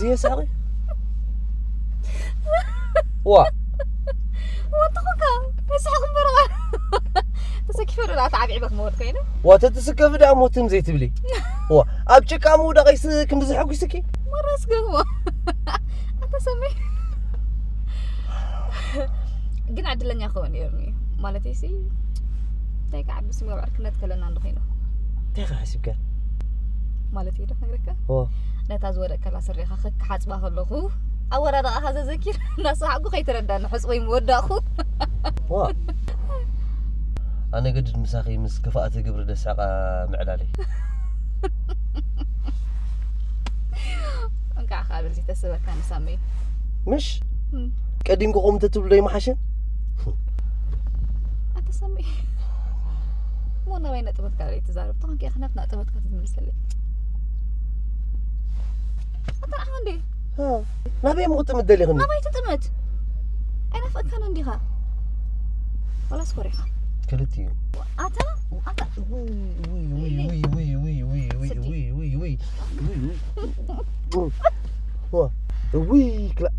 የሳቂ። ዋ። ወጥኹካ። የሳቂ እምበር። ተሰኪፈ ዶ ተዓብዒበ ክመወድ ኮይነ? ዋ፣ ተትስከፊ ደኣ ሞትም ዘይትብሊ። ዋ፣ ኣብ ጭቃ ምውዳቐይስ ክንድዚ ሓጒስኪ? መረስ ገርሞ። ኣታ ሰመይ። ግን ዕድለኛ ክኸውን ነይሩኒ። ማለተይሲ፣ እንታይ ክዓቢ ስም ኣብ ዕርክነት ከለና እንዶ ኮይኑ። እንታይ ከ ሓሲብካ? ማለት እዩ ዶ ክነግረካ? ኦ። ነታ ዝወደቀላ ስሪኻ ክሓጽባ ከለኹ፣ ኣወዳድቓኻ ዘዘኪር እናሰሓቕኩ ከይተረዳኒ ሕጽቦይ ምወዳእኹ። ዋ። ኣነ ገድድ ምሳኺ ምስ ክፍኣተ ግብሪ ደስሕቓ ምዕላለይ። እንቃዕ ከኣ በዚ ተስበካ ንሳመይ። ምሽ? እም። ቀዲምኩ ከምኡ ተትብሉ ዶ ይመሓሸ? ኣታ ሳመይ። እሞ ናበይ ነጥበትካ ደይ ትዛረብ? ተኾንኪ ኢኻ ናብቲ ነጥበትካ ትምልሰለይ። ኣታ ንዓኻ እንዴ? ሃ፣ ናበይ ምኹ ጥምት ደሊኽኒ? ናበይ ትጥምት? ኣይናፍቀካን እንዲኻ? ዋላስ ኮሪኻ? ክልቲኡ። ኣታ፣ ኣታ። ውይ፣ ውይ፣ ውይ፣ ስዲ። ውይ፣ ውይ፣ ውይ፣ ውይ፣ ውይ፣ ስዲ። ውይ፣ ውይ፣ ውይ፣ ውይ። ዋ፣ ውይ፣ ክላ-፣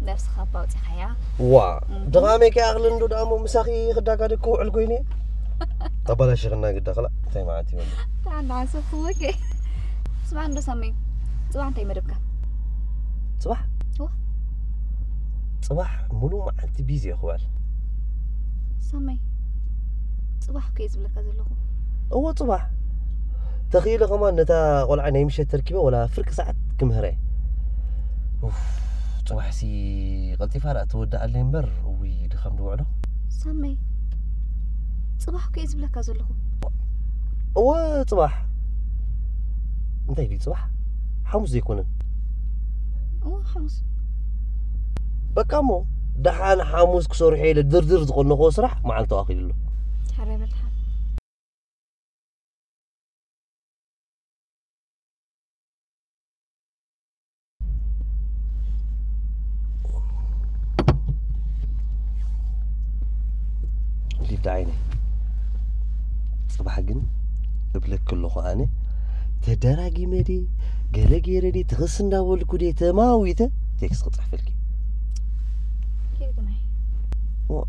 ነብስኻ እባ ኣውጺኻያ። ዋ፣ እም። ድኻመይ ከይኣኽልን ዶ ደኣ እሞ ምሳኺ ክዳጋደግ ክውዕል ኮይነ? ኣባላሽኽና ግዳ ክላ፣ እንታይ መዓት እዩ ወዲ? ደሓን ደሓን፣ ስብሕቲ ወኬ። ስማዕ እንዶ ሳመይ፣ ጽባሕ እንታይ መደብካ? ጽባሕ? እወ። ጽባሕ ሙሉእ መዓልቲ ቢዚ እየ ክውዕል። ሳመይ፣ ጽባሕ እኮ እየ ዝብለካ ዘለኹ። እወ፣ ጽባሕ። ተኽኢለ ከማን ነታ ቆልዓ ናይ ምሸት ተርኪበ ወላ ፍርቂ ሰዓት ክምህረ። ኡፍ፣ ጽባሕሲ ቀልጢፋ ደኣ ትወድኣለይ እምበር፣ እውይ፣ ድኻም ድውዕሎ። ሳመይ፣ ጽባሕ እኮ እየ ዝብለካ ዘለኹ። እወ፣ ጽባሕ። እንታይ ድዩ ጽባሕ? ሓሙስ ዘይኮነን? እወ፣ ሓሙስ። በቃ እሞ፣ ደሓን ሓሙስ ክሰርሖ ኢለ ድርድር ዝቐነኽዎ ስራሕ መዓልቲ ተዋኺሉ ኣሎ። ሕራይ በል ደሓን። ሊዳ ዓይነይ፣ ጽባሕ ግን እብለኪ ኣለኹ ኣነ፣ ተደራጊመ ድየ፣ ገለ ገይረ ድየ፣ ትኽስ እንዳበልኩ ድየ፣ ተማዊተ ቴክስት ክጽሕፈልኪ። ኬፍ ግናይ። ዎ፣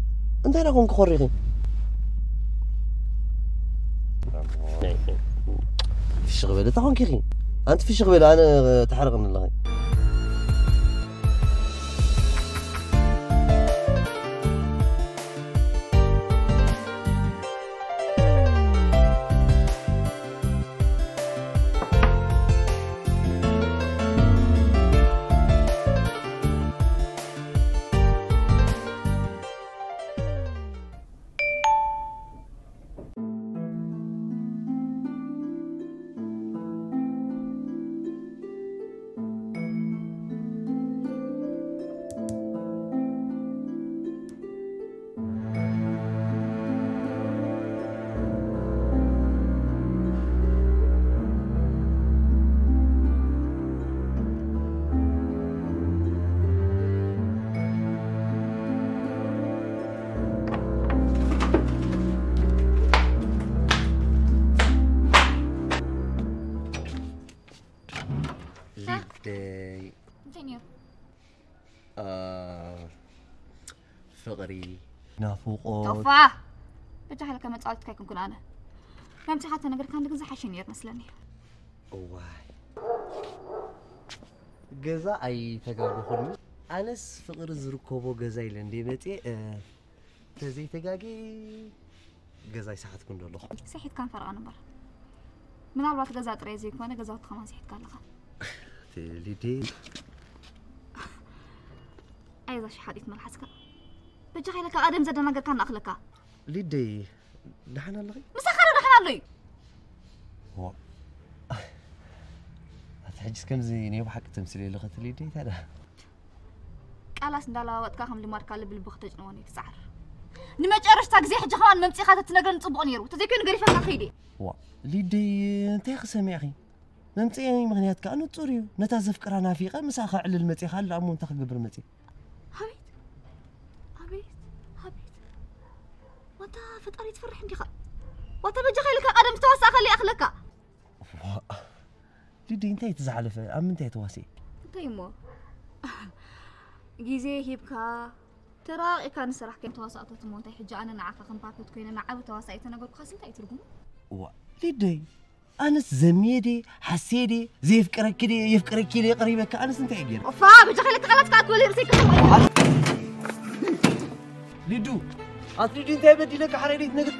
እንታይ ደኣ ኮንኪ ኮሪኺ? ፍሽኽ በለ፣ እንታይ ኮንኪ ኢኺ? ኣንቲ ፍሽኽ በለ፣ ኣነ ተሓርቕኒ ኣለኺ። ሊደይ። እንታይ ነይሩ? አ፣ ፍቕሪ፣ ናፍቖት። ቶፋ! በጃኻ ኢልካ መጻወቲትካ ኣይኮንኩን ኣነ። መምጺኻ ተነገርካ እንድግን ዝሓሸ ነይሩ መስለኒ። እዋይ። ገዛ ኣይተጋገኹን። ኣነስ ፍቕሪ ዝርከቦ ገዛ ኢለ እንደ መጽየ፣ እ፣ ተዘይተጋጌ ገዛ ይሰሓትኩ እንዶ ኣለኹ። ሰሒትካን ፈረቓን እምበር። ምናልባት ገዛ ጥራይ ዘይኮነ ገዛውቲ ከማን ሰሒትካ ኣለኻ። ሊዲ። ኣይዛ ሸሓጢት መልሓስካ። በጃኻ ኢለካ ቀደም ዘደናገርካ እናኣኽለካ። ሊደይ፣ ደሓን ኣለኺ? ምሳኻ ዶ ደሓን ኣሎ እዩ? ዋ። ኣቲ ሕጅስ ከምዚ ናይ ብሓቂ ተምስሊ ኣለኺ እቲ ሊደይ ታዲያ? ቃላስ እንዳለዋወጥካ ከም ልማድካ ልቢ ልቢ ከተጭንወኒ ትጽዓር። ንመጨረሽታ ግዜ ሕጂ ከማን መምጺኻ ተትነግረኒ ጽቡቕ ነይሩ። ተዘይኮይኑ ገሪፈካ ከይደ። ዋ፣ ሊደይ እንታይ ክሰሚዕኺ? መምጽኤ ምኽንያት ከኣ ንጹር እዩ። ነታ ዘፍቅራ ናፊቐ ምሳኻ ዕልል መጺኻ ኣላ እሞ እንታይ ክገብር መጺ? ኣቤት፣ ኣቤት፣ ኣቤት። ዋታ ፈጣሪ ትፈርሕ እንዲኻ። ዋታ በጃኻ ኢልካ ቀደም ዝተዋሳእካለይ ይኣኽለካ። ዋ፣ ሊዲ እንታይ እቲ ዝሓለፈ? ኣብ ምንታይ ተዋሲእ? እንታይ እሞ? ግዜ ሂብካ፣ ተራቂካ ንስራሕ ከም ተዋሳእቶት እሞ እንታይ ሕጂ ኣነ ንዓኻ ከም ፓፔት ኮይነ ንዓቢ ተዋሳኢ ተነገርኩኻስ እንታይ እዩ ትርጉሙ? እዋ፣ ሊደይ፣ ኣነስ ዘምየ ድየ፣ ሓስየ ድየ፣ ዘየፍቅረኪ ድየ፣ የፍቅረኪ ኢለ የቕሪበካ፣ ኣነስ እንታይ እየ ገይረ? ፋ፣ በጃኻ ኢለ ተቓላስካ እኮ ርእሰይ ክሕም። ሊዱ፣ ኣቲ ሊዱ እንታይ በዲለካ ሓራይ ደይትነግር?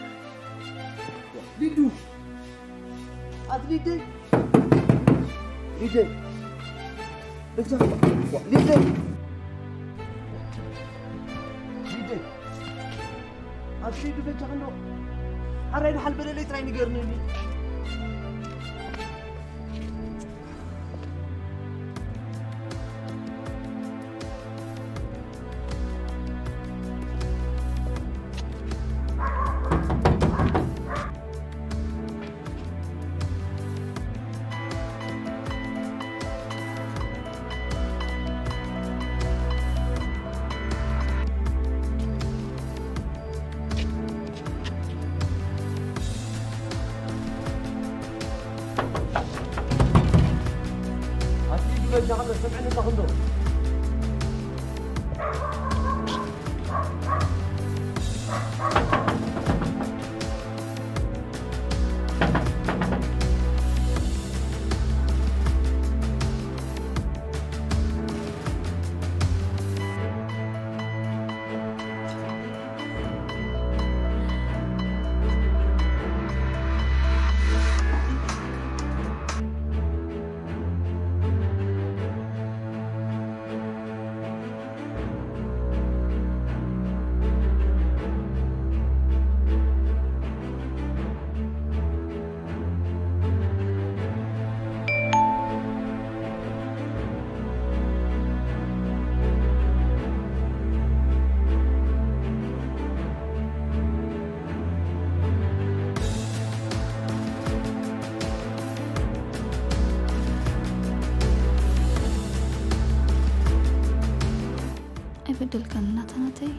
ሊዱ፣ ኣቲ ሊደይ፣ ሊደይ፣ በጃኻ፣ ሊደይ፣ ሊደይ፣ ኣቲ ሊዱ በጃኻ እንዶ ሓራይ ደሓን በለለይ ጥራይ ንገርኒ። ኣቲ ሊዱ በጃኻ እንዶ ሰምዕኒ ኣለኹ እንዶ። ኣይበደልካን ናታ ናተይ።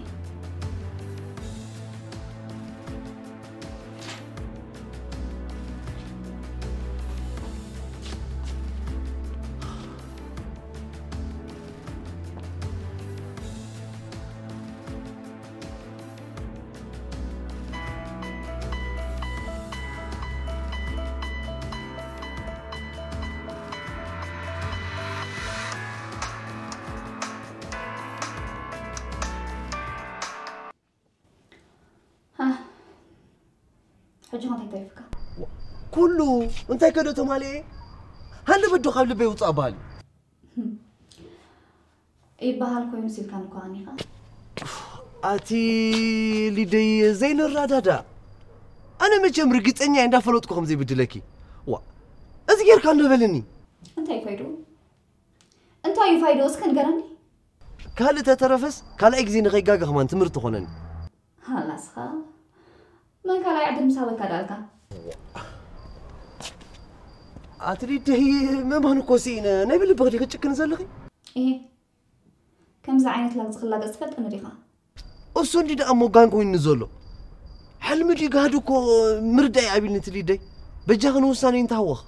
ሃ፣ ሕጂ ኸ እንታይ ተሪፍካ? ኩሉ እንታይ ከዶ ተማልኤ? ሃንደ በዶ ካብ ልበይ ውፃእ በሃሊ። ይበሃል ኮይኑ ሲልካ ንኳን ኢኻ። ኣቲ ሊደይ ዘይንረዳዳ። ኣነ መቸም ርግፀኛ እየ እንዳፈለጥኩ ከም ዘይብድለኪ። ዋ፣ እዚ ጌርካ እንዶ በልኒ። እንታይ ፋይድኡ? እንታይ እዩ ፋይድኡ? እስከ ንገረኒ። ካልእ ተተረፈስ ካልኣይ ግዜ ንኸይጋገ ከማን ትምህርቲ ኾነኒ። ሃላስኻ መን ካልኣይ ዕድል ምስ ሃበካ ዳልካ? ኣቲ ሊደይ ምእማን እኮ ስኢነ። ናይ ብልብኺ ዲኺ ትጭክኒ ዘለኺ? እሄ፣ ከምዚ ዓይነት ላግጺ ክላገጽ ትፈልጠኒ ዲኻ? እሱ እንዲ ደኣ ሞጋን ኮይኑ ዘሎ። ሕልሚ ድዩ ጋህዲ እኮ ምርዳእ ይኣብልኒ እቲ ሊደይ። በጃኺ ንውሳኔ እንተሃወኽ።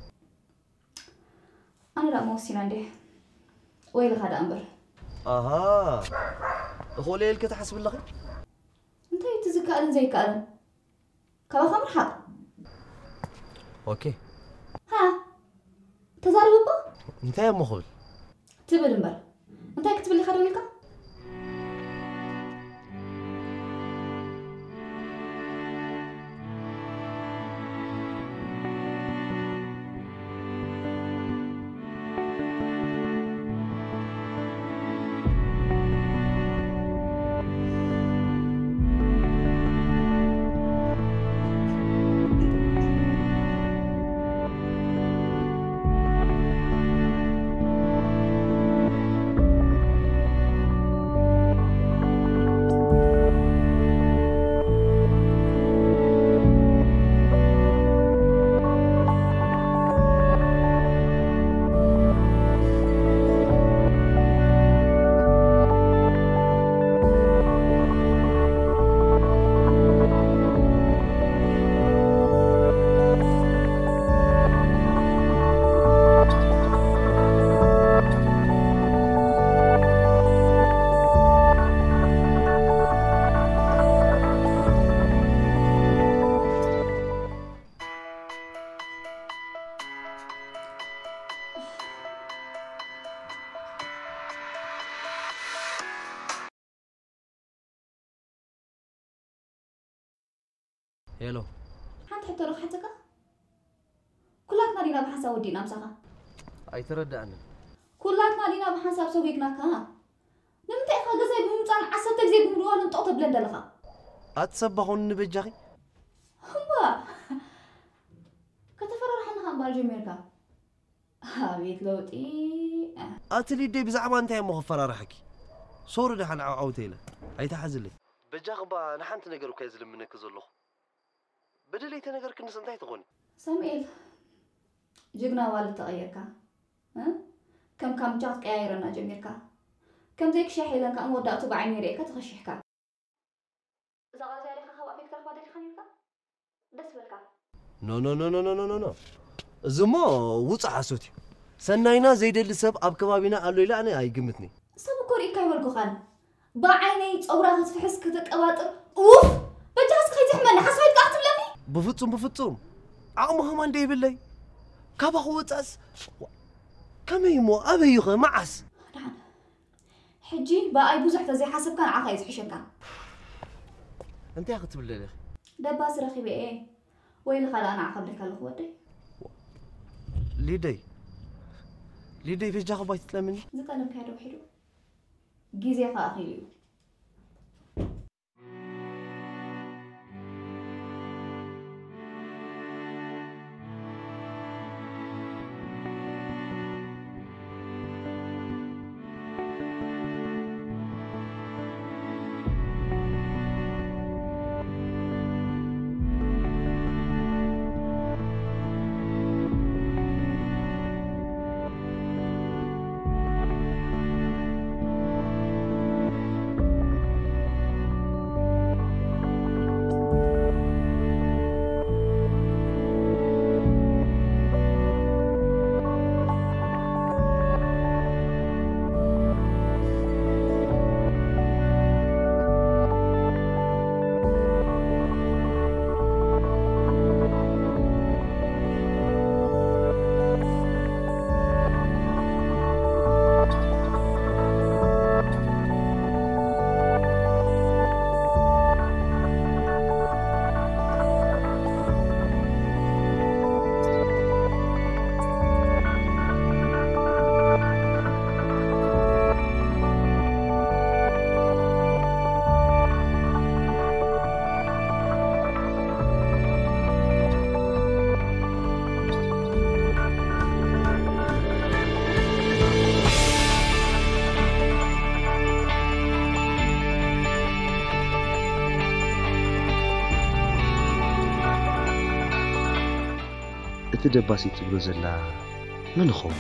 ኣነ ደኣ መወሲና እንዴ? ወይልኻ ደኣ እምበር። ኣሃ። እኾለ ኢልኪ ትሓስቢ ኣለኺ? እንታይ እቲ ዝከኣልን ዘይከኣልን? ካባኻ ምርሓቕ። ኦኬ። ሃ? ተዛረብ እባ። እንታይ እሞ ክብል? ትብል እምበር። እንታይ ክትብል ኢኻ ደው ኢልካ? ሄሎ። ሓንቲ ሕቶ ዶ ክሓተካ? ኩላትና ዲና ብሓንሳብ ወዲእና ምሳኻ? ኣይተረዳእንን። ኩላትና ዲና ብሓንሳብ ሰጒግናካ? ንምንታይ ኢኻ ገዛይ ብምምጻን ዓሰርተ ግዜ ብምድዋልን ጦቕ ተብለን ዘለኻ? ኣትሰባኹኒ በጃኺ። እምባ ከተፈራርሓኒ ኸኣ እምበኣር ጀሚርካ። ኣቤት ለውጢ። ኣቲ ሊደይ ብዛዕባ እንታይ እሞ ክፈራርሓኪ? ሶሪ ደሓን ዓውዓውተ ኢለ ኣይትሓዝለይ። በጃኺ እባ ንሓንቲ ነገር እኳ እየ ዝልምነኪ ዘለኹ። በደለይ ተነገርክንስ እንታይ ትኾኒ? ሳሙኤል ጅግና ዋልድ ተቐየርካ። እ? ከም ካምቻ ክትቀያየረና ጀሚርካ። ከምዘይ ክሻሕ ኢለን ከኣ መወዳእቱ ብዓይኒ ርእየካ ተኸሺሕካ። እዛ ቃል እዚኣ ዲኻ ካብ ኣፌት ከረኽባ ደሊኻ ነይርካ? ደስ በልካ። ኖ ኖ ኖ ኖ ኖ ኖ ኖ እዚ እሞ ውፁእ ሓሶት እዩ። ሰናይና ዘይደሊ ሰብ ኣብ ከባቢና ኣሎ ኢለ ኣነ ኣይግምትኒ። ሰብ እኮ ርኢካ ኣይበልኩኻን። ብዓይነይ ጸጉራ ክትፍሕስ ከተቀባጥር ኡፍ በጃስ ከይትሕመኒ ሓሳዊት ከኣ ክትብለኒ። ብፍጹም ብፍጹም ዓቕሚ ከማን ደይብለይ። ካባኹ ወጻእስ ከመይ እሞ ኣበይኸ መዓስ? ሕጂ ብኣይ ብዙሕ ተዘይሓሰብካ ንዓኻ እዩ ዝሕሸካ። እንታይ ክትብል ደሊኺ? ደባሲ ረኺበ እየ። ወይልኻ ደኣ ንዓኻ ኣብለካ ኣለኹ ወደይ። ሊደይ ሊደይ በጃኺ ባይ ትጥለምኒ። ዝጠለብካዮ ዶ ውሒዱ? ግዜ ኸኣ ኣኺሉ እዩ። እቲ ደባሲት ትብሎ ዘላ መን ይኸውን?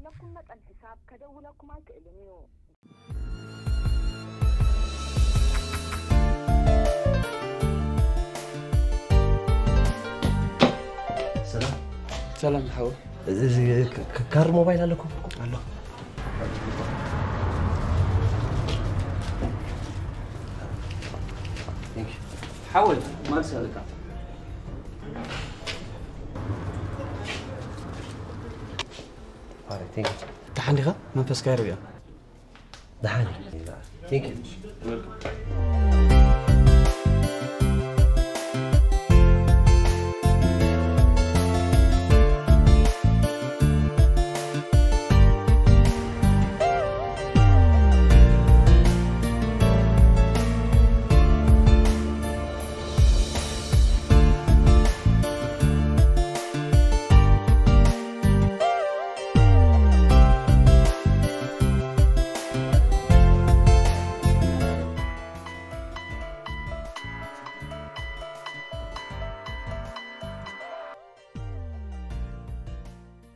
ለኩም መጠን ሕሳብ ከደውለኩም ኣይክእልን እዩ። ሰላም። ሰላም ዝሓወይ። እዚ፣ እዚ ክ-፣ ክ-፣ ካርድ ሞባይል ኣለኩም? ኣሎ። ሓወይ፣ ማልስ ኣለካ። All right, thank you. ደሓን ዲኻ? መንፈስካ ይርብያ። ደሓን። Thank you.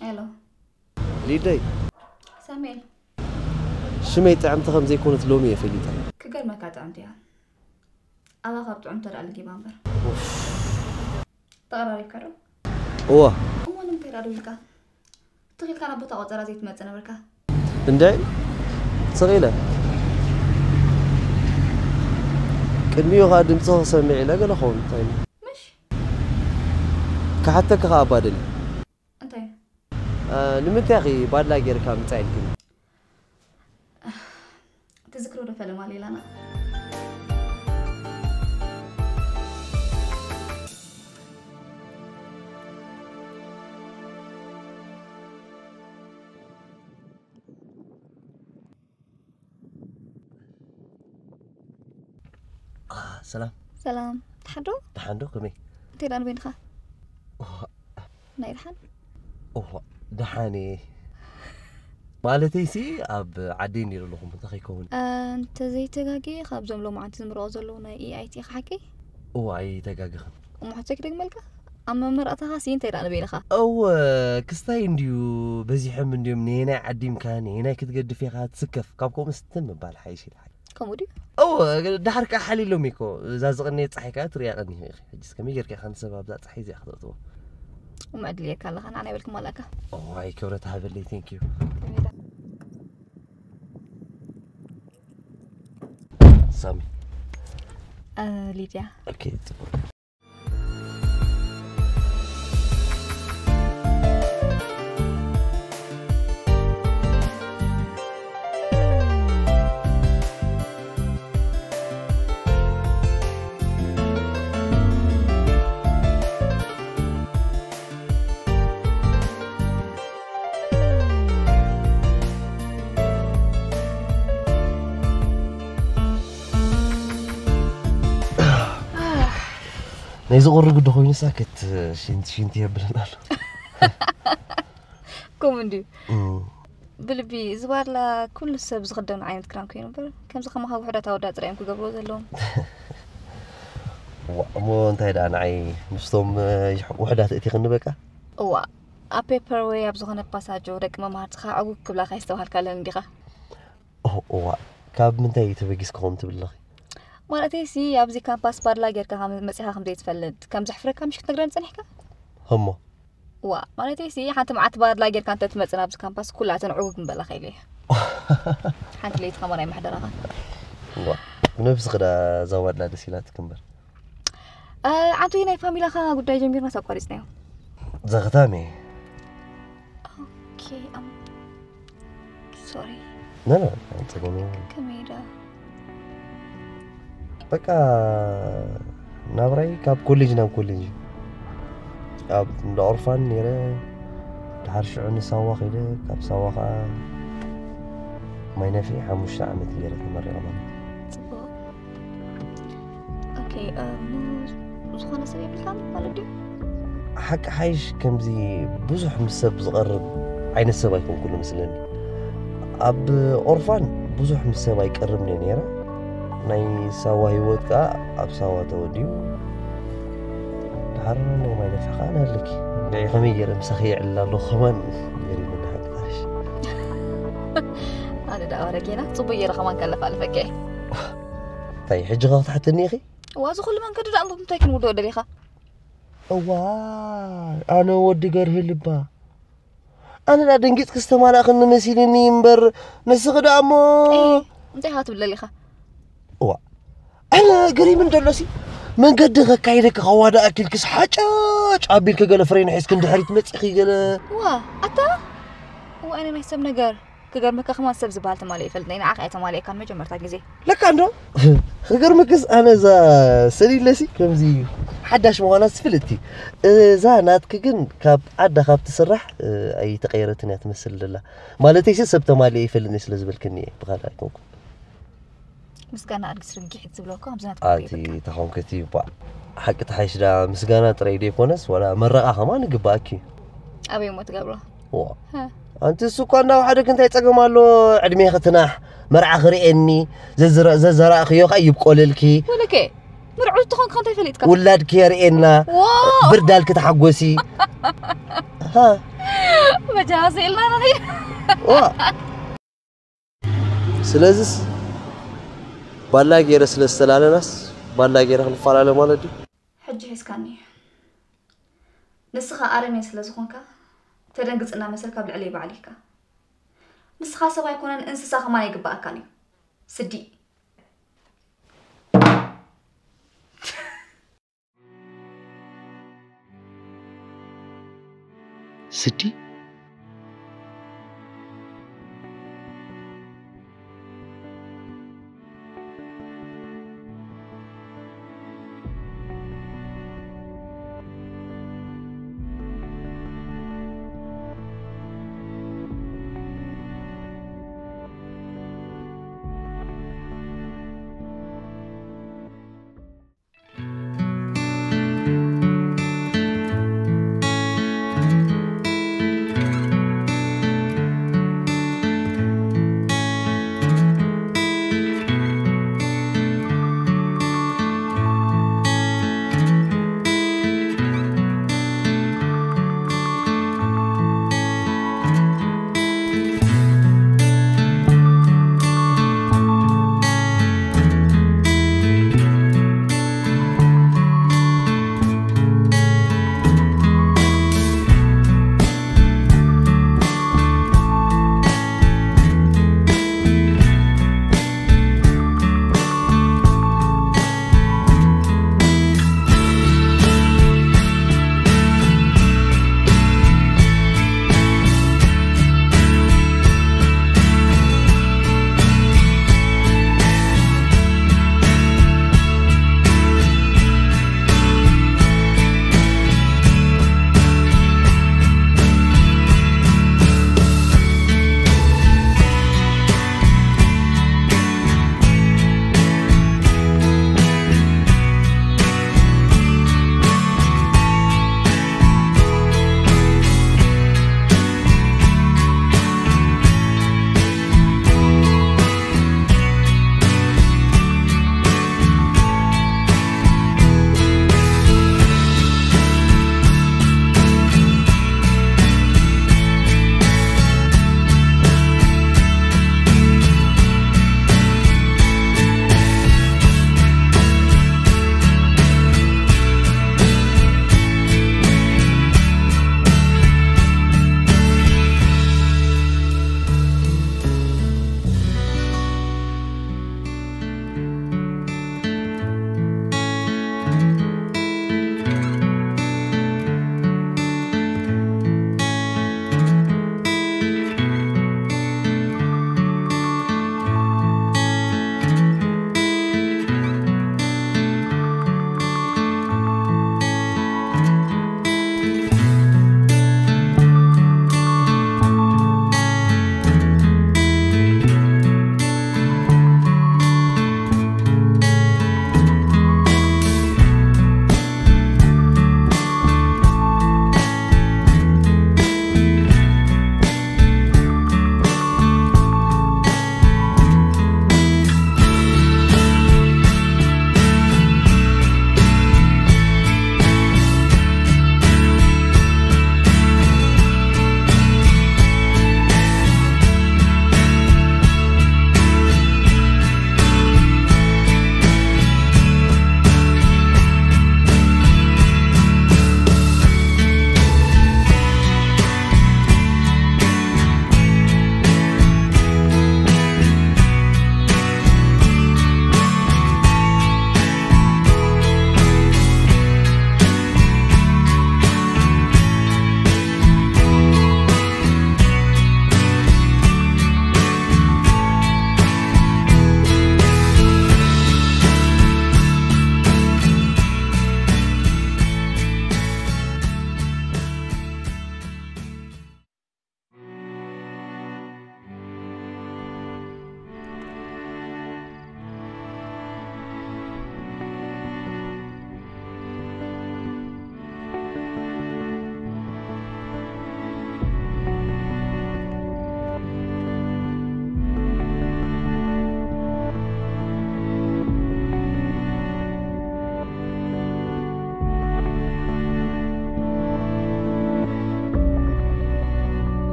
ሄሎ ሊደይ፣ ሳሙኤል፣ ሽመይ ጥዕምቲ ከም ዘይኮነት ሎሚ እየ ፈሊጠ። ክገርመካ ጥዕምቲ እያ። ኣባ ካብ ጥዑም ተዳኣ ልጊባ እምበር። ተቐራሪብካ ዶ? እዋ። እሞ ንምንታይ ደኣ ደዊልካ? ትኺልካ ናብ ቦታ ቆጸራ ዘይትመጽእ ነበርካ? እንድዒ ስቕ ኢለ ቅድሚኡ ኸዓ ድምፂ ክሰምዕ ኢለ ገለ ኸውን እንታይ ኢሉ? ምሽ? ክሓተኪ ኸዓ ኣባደሊ። እንታይ? አ፣ ንምንታይ ኢኺ ባድላ ጌርካ ምጻእ ኢልክኒ? ትዝክሮ ዶ ፈለማ ሌላና? አ፣ ሰላም። ሰላም። ተሓዶ? ደሓን ዶ? ከመይ? እንታይ ደኣ ንበይንኻ? ኦህ፣ ናይ ደሓን? ኦህ፣ ደሓን እየ። ማለተይሲ ኣብ ዓደይ ነይረ ኣለኹ፣ እንታይ ከይከውን? እንተዘይተጋግየ ካብዞም ሎማዓንቲ ዝምረቑ ዘለዉ ናይ ኤኣይቲ ኢኻ ሓቂ? እዋ፣ ኣይተጋገኽን። እሞ ሕቶይ ክደግመልካ? ኣብ መመረቕታኻሲ እንታይ ደኣ ንበይንኻ? እወ፣ ክስታይ እንድዩ በዚሖም እንድዮም፣ ነየናይ ዓዲምካ፣ ነየናይ ክትገድፍ ኢኻ ትስከፍ፣ ካብ ከምኡ ስትም ምባል ሓይሽ ኢልካ። ከምኡ ድዩ? እወ፣ ድሓር ከኣ ሓሊሎም እኮ፣ እዛ ዝቕነየት ጸሓይ ከኣ ትርእያ ቀኒኺ ኢኺ። ሕጂስ ከመይ ጌርካ ኢኻ ንሰብ ኣብዛ ጸሓይ እዚኣ ክተእትዎ? እሞ ዕድል ጌርካ ኣለኻ፣ ንዓና ይበልኩም ኣለካ። እዋይ፣ ክብረት ሃበለይ፣ thank you። ሳሚ። እ፣ ሊድያ። ኦኬ፣ ጽቡቕ። ናይ ዝቕሩ ግዲ ኮይኑ ሳክት ሽንቲ ሽንቲ የብልን ኣሎ። ከምኡ እንድዩ። እም። ብልቢ፣ እዚ ባድላ ኩሉ ሰብ ዝኽደኖ ዓይነት ክዳን ኮይኑ እምበር፣ ከምዚ ከማኻ ውሑዳት ኣወዳት ጥራይ እዮም ክገብርዎ ዘለዎም። ዋ፣ እሞ እንታይ ደኣ ንዓይ ምስቶም፣ እ፣ ውሑዳት እቲኽኒ በቃ? እዋ፣ ኣብ ፔፐር ወይ ኣብ ዝኾነ ፓሳጆ ደቂ መማህርትኻ ዕጉግ ክብላኻ የስተብሃልካለን እንዲኻ። ኦ፣ እዋ፣ ካብ ምንታይ ተበጊስኪ ከምኡ ትብሊ ኣለኺ? ማለተይሲ፣ ኣብዚ ካምፓስ ባድላ ጌርካ ከም መጺኻ ከም ዘይትፈልጥ ከም ዘሕፍረካ ምሽ ክትነግረኒ ጸኒሕካ? እሞ? እዋ፣ ማለተይሲ፣ ሓንቲ መዓልቲ ባድላ ጌርካ እንተ ትመጽእ ናብዚ ካምፓስ፣ ኩላተን ዕጉግ ምበላኻ ኢለ እየ። ሓንቲ ለይቲ ከማን ኣይመሕደራኻን። እዋ፣ ብነብስኺ ደኣ እዛ ባድላ ደስ ኢላትኪ እምበር። እ፣ ዓንቱ፣ ናይ ፋሚላኻ ጉዳይ ጀሚርናስ ኣቋሪጽናዮ። ዘኽታም እየ። ኦኬ፣ ኣም፣ ሶሪ። ኖ፣ ኖ፣ ኣይጸገምን። ከመይ ዳ? በቃ፣ ናብራይ ካብ ኮሌጅ ናብ ኮሌጅ እዩ። ኣብ እንዳ ኦርፋን ነይረ፣ ድሓር ሽዑ ንሳዋ ከይደ፣ ካብ ሳዋ ኸዓ ማይ ነፍሒ ሓሙሽተ ዓመት ገይረ ተመሪቐ ማለት እዩ። ጽቡቕ። ኦኬ፣ እሞ ዝኾነ ሰብ የብልካን ማለት ድዩ? ሓቂ ሓይሽ ከምዚ ብዙሕ ምስ ሰብ ዝቐርብ ዓይነት ሰብ ኣይኮንኩን መስለኒ። ኣብ ኦርፋን ብዙሕ ምስ ሰብ ኣይቀርብን እየ ነይረ። ናይ ሳዋ ህይወት ከኣ ኣብ ሳዋ ተወዲኡ። ድሓር ናይ ማይ ነፍሒ ከኣ ናለኪ። ንዒ ከመይ ገይረ ምሳኺ የዕልል ኣለኹ ከማን ገሪሙኒ ሓቂ ሓይሽ። ኣነ ደኣ ወረጌና ጽቡቅ ገይረ ከማን ከለፋልፈከ። እንታይ ሕጂ ኸ ክትሓትኒ ኢኺ? ዋዚ ኩሉ መንገዲ ደኣ እምቡ እንታይ ክንውዶ ደሊኻ? እዋ ኣነ ወዲ ገርሂ ልባ ኣነ ደኣ ደንጊጽ ክስተማላእኽኒ መሲልኒ እምበር ንስኺ ደኣ እሞ እንታይ ኻ ትብል ደሊኻ? እዋ ኣነ ገሪምን ደሎሲ መንገዲ ከካይደካ ከዋዳ ኣኪልክስ ሓጫጭ ኣቢልከ ገለ ፍሬን ሒዝክ እንድሕሪት መጺኺ ገለ ዋ ኣታ እዋ ኣነ ናይ ሰብ ነገር ክገርመካ ከማን ሰብ ዝበሃል ተማሊእ ይፈልጥ ናይ ንዓኻ እየ ተማሊእካ ንመጀመርታ ግዜ ለካ እንዶ ክገርምክስ ኣነ እዛ ሰሊለሲ ከምዚ ሓዳሽ ምዃና ስፍልጥቲ እዛ ናትክ ግን ካብ ዓዳ ካብ ትስራሕ ኣይተቀየረትን እያ ትመስል ደላ ማለተይሲ ሰብ ተማሊእ ይፈልጥኒ ስለ ዝበልክኒ እየ ብካልእ ኣይኮንኩ ምስጋና ኣድግስ ርጊሕ ዝብለኮ ኣብዚ ናትካ ኣቲ ተኾንክቲ ባ ሓቂ ተሓይሽ ዳ ምስጋና ጥራይ ደይኮነስ ወላ መረቓ ከማን ይግባኣኪ እዩ ኣበይ እሞ ትገብሮ ዋ ኣንቲ እሱ እኳ እንዳወሓደክ እንታይ ጸገም ኣሎ ዕድሜ ክትናሕ መርዓ ክርእየኒ ዘዘራእኽዮ ከዓ ይብቆለልኪ ወለከ ምርዑት ትኾንካ እንታይ ፈሊጥካ ውላድኪ የርእየና ዋ ብርዳልኪ ተሓጎሲ ሃ መጃዝ ኢልና ንኸይድ ዋ ስለዚስ ባላ ገይረ ስለ ዝተላለናስ ባላ ገይረ ክንፈላለ ማለት ድዩ ሕጂ ሒዝካኒ እዩ ንስኻ ኣረሜን ስለ ዝኾንካ ተደንግጽ እናመሰልካ ኣብ ልዕለይ ባዕሊካ ንስኻ ሰብ ኣይኮነን እንስሳ ከማን ኣይግባኣካን እዩ ስዲ ስዲ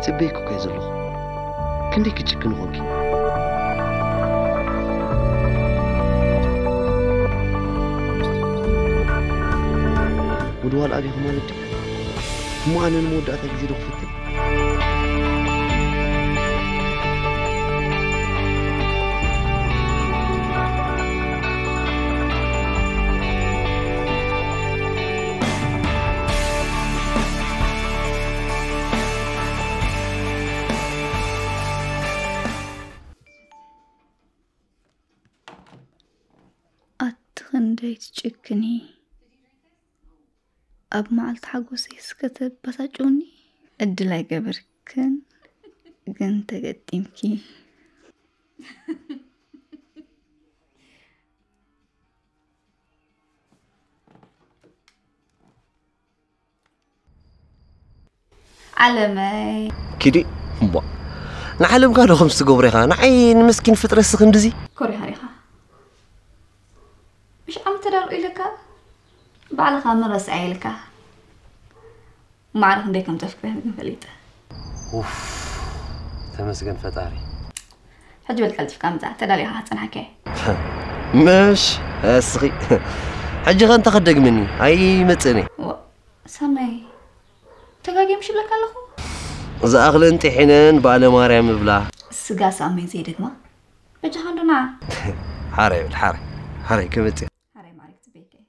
ጽበይኩ እኮ እየ ዘለኹ። ክንደይ ክትጭክኒ ኾንኪ? ምድዋል ኣብይኹ ማለት ድዩ? እሞ ኣነ ንመወዳእታ ግዜ ዶ ክፍትን? ኣቲ ክንደይ ትጭክኒ። ኣብ መዓልቲ ሓጎሰይስ ከተበሳጭውኒ? ዕድል ኣይገበርክን፣ ግን ተገጢምኪ። ዓለመይ። ኪዲ፣ እምቧ። ንዓለምካ ዶ ከምዚ ትገብሮ ኢኻ? ንዓይ ንምስኪን ፍጥረት ስኽ እንድዚ? ኮሪኻ ዲኻ? ምሽ ዓመት ተዳርኡ ኢለካ? ባዕልኻ መረስኣ ኢልካ። ማዕረ ክንደይ ከም ተፍቅረኒ ግን ፈሊጠ። ኡፍ፣ ተመስገን ፈጣሪ። ሕጂ በል ቀልጢፍካ ምጻእ፣ ተዳሊኻ ክጸንሓካ እየ። ምሽ፣ እስኺ። ሕጂ ኸ እንታይ ከደግምኒ? ኣይመጽእን እየ። ዋ፣ ሳመይ፣ ተጋግየ ምሽ እብለካ ኣለኹ? ዝኣኽለን ጥሒነን በዓለ ማርያም እብላ። ስጋ ሳመይ ዘይደግማ። በጃኻ እንዶ ንዓ። ሓራይ በል፣ ሓራይ። ሓራይ ክመጽእ። ሓራይ ማዕረ ክጽበየካ እየ።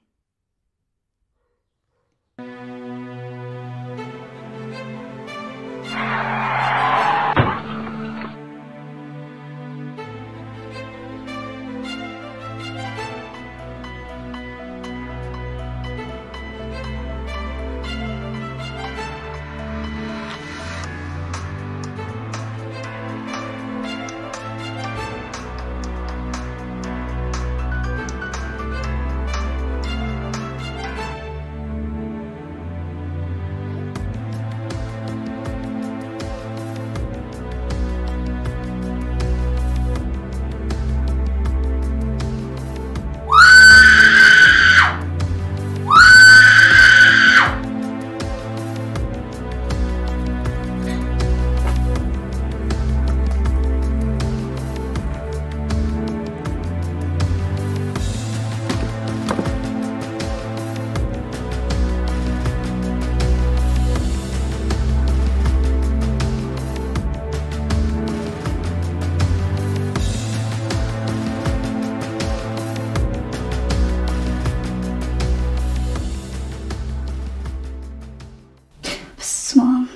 በስመ ኣብ።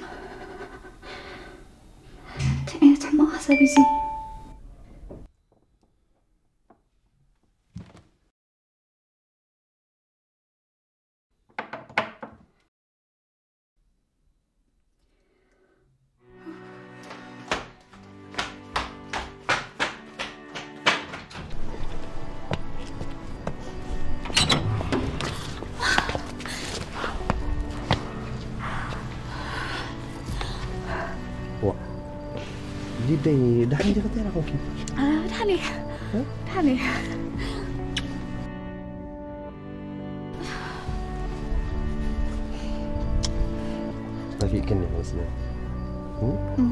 እንታይ ዓይነት ሕማቕ ሓሳብ እዩ እዚ? ዋ፣ ሊደይ፣ ደሓን ዲኺ? እንታይ ረኸብኪ? አ፣ ደሓን እየ። እ? ደሓን እየ። ናፊቅክኒ ይመስለኒ። እም? እም።